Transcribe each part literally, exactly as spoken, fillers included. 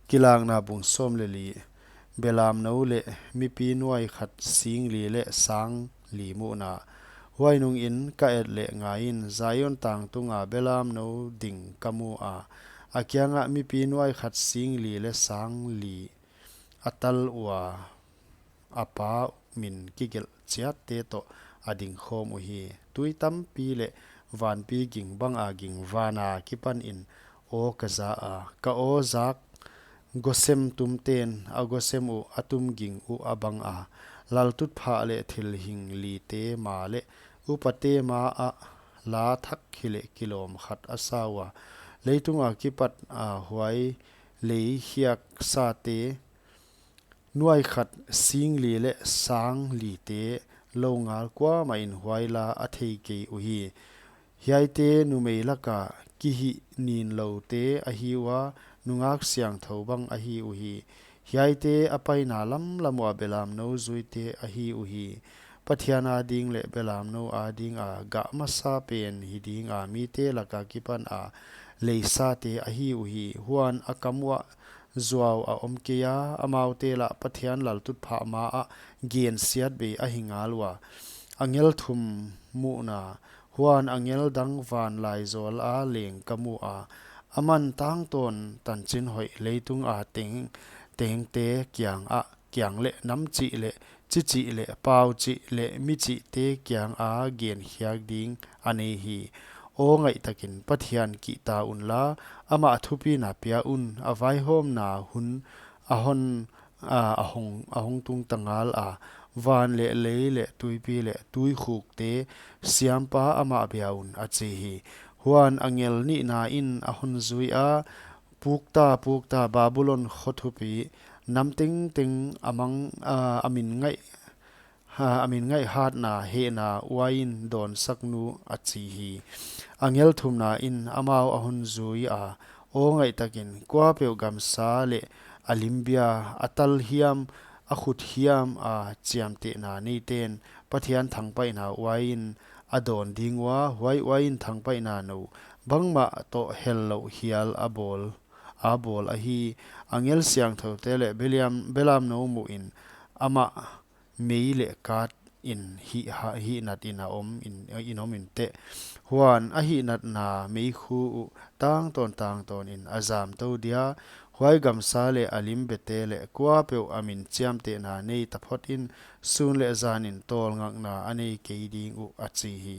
Kilakna bung sawm leh li. Belamnou leh mipi nuai khat sing li leh sang li muhna. Huai nungin ka et leh ngaiin, Zion tang tunga belamnou ding ka mu a, a kiangah mipi nuai khat sing li leh sang li a tal ua, a pa min kigelh chiatte toh a ding khawm uhi. Tui tampi leh vanpi ging banga ging vana kipanin aw ka za a, ka aw zak gosem tumten a gosem uh a tum ging uh a bang a, laltutphah leh thilhing lite ma leh upate ma ah la thak hileh kilawm khat a sa ua, leitunga kipat a huai lei khiak sate nuai khat sing li leh sang lite lou ngal kuamah in huai la a thei kei uhi. Hiaite numei laka kihih ninloute ahi ua, nungak siangthou bang ahi uhi. Hiaite a paina lamlam ua belamnou zuite ahi uhi. Pathian ading leh belamnou adinga gah masa pen hi dinga mite laka kipana leisate ahi uhi. Huan a kam uah zuau a om kei a, amaute lah Pathian laltutphah ma ah gensiat bei ahi ngal ua. Angel thum muhna. Huan angel dang van laizawl a leng ka mu a, aman tangtawn tanchin hoih leitunga teng, tengte kiangah kiang leh nam chih leh chi chih leh pau chih leh mi chihte kianga gen khiak ding a nei hi. Aw ngaihtakin Pathian kihta unla, amah thupina pia un, a vaihawmna hun a hon, a, a hong, a hong tung ta ngal a, van leh lei leh tuipi leh tuikhukte siampa amah bia un, a chi hi. Huan angel nihna in a hon zui a, pukta, pukta, Babulon kho thupi, nam tengteng a mang, a, a min ngaih, ha, a min ngaih hatna hehna uain dawnsak nu, a chi hi. Angel thumna in amau a hon zui a, aw ngaihtakin kuapeuh gamsa leh a limbia, a tal hiam, a khut hiam a chiamtehna neiten Pathian thangpaihna uain a dawn ding ua, huai uain thangpaihna nou bangmah toh hel louh hial a bawl, a bawl ahi. Angel siangthoute leh beliam, belamnou muhin amah mei leh kat in hih ha, hih nat in a om in, in om inteh. Huan a hih natna meikhu uh tangtawn tangtawn in a zam tou dia, huai gamsa leh a limbete leh kuapeuh a min chiamtehna nei taphotin sun leh zanin tawlngakna a nei kei ding uh, a chi hi.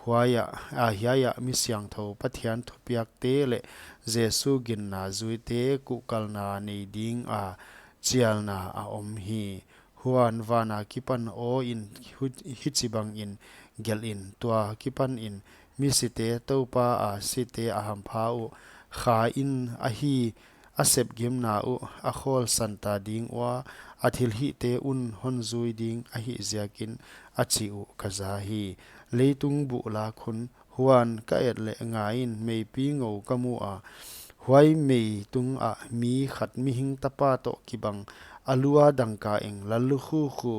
Huaiah, a, hiaiah mi siangthou Pathian thupiakte leh Jesu ginna zuite kuhkalna nei dinga chialna a om hi. Huan vana kipan aw in hu-, hichibangin gelhin, tua kipanin misite Toupa a site a hampha uh, Kha in ahi, a sepgimna uh a khawlsan ta ding ua, a thilhihte un hon zui ding ahih ziakin, a chi uh ka za hi. Leitung buh lak hun. Huan ka et leh ngaiin meipi ngou ka mu a, huai mei tungah mi khat mihing tapa toh kibang, a lu a dangka eng, lallukhu khu,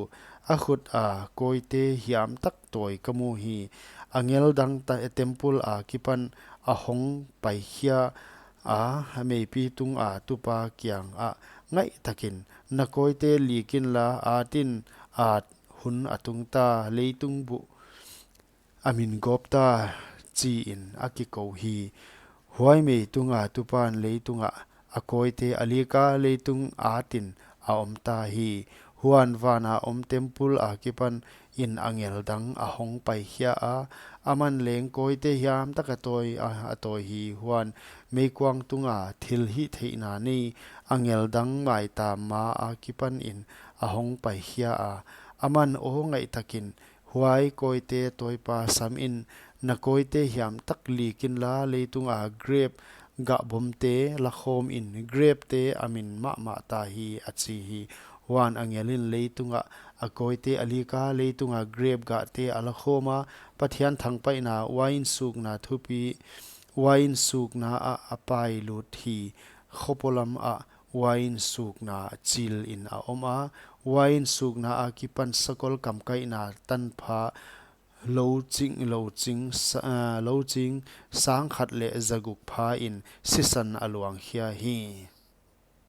a khut a kawite hiam tak tawi ka mu hi. Angel dang ta, temple a kipan a hong paikhia a, meipi tunga tupa kiangah, Ngaihtakin, na kawite lik inla, at in, at hun a tung ta, leitung buh a min gawp ta, chiin a kikou hi. Huai mei tunga tupan leitungah a kawite a lik a, leitung atin a om ta hi. Huan vana om temple a kipanin angel dang a hong paikhia a, aman leng kawite hiam tak a tawi a, a tawi hi. Huan meikuang tunga thilhihtheihna nei angel dang maitam ma a kipanin a hong paikhia a, aman, Aw ngaihtakin, huai kawite tawipa samin, na kawite hiam tak lik inla, leitunga grep gah bomte lakhawmin, grepte a min mahmah ta hi, a chi hi. Huan angel in leitungah a kawite a lik a, leitunga grep gahte a lakhawm a, Pathian thangpaihna uain sukna thupi, uain sukna ah a pailut hi. Khopolam ah uain sukna chilin a om a, uain sukna a kipan sakol kamkaihna tanpha, louching, louching, sa-, ah, louching sangkhat leh zaguk phain sisan a luangkhia hi.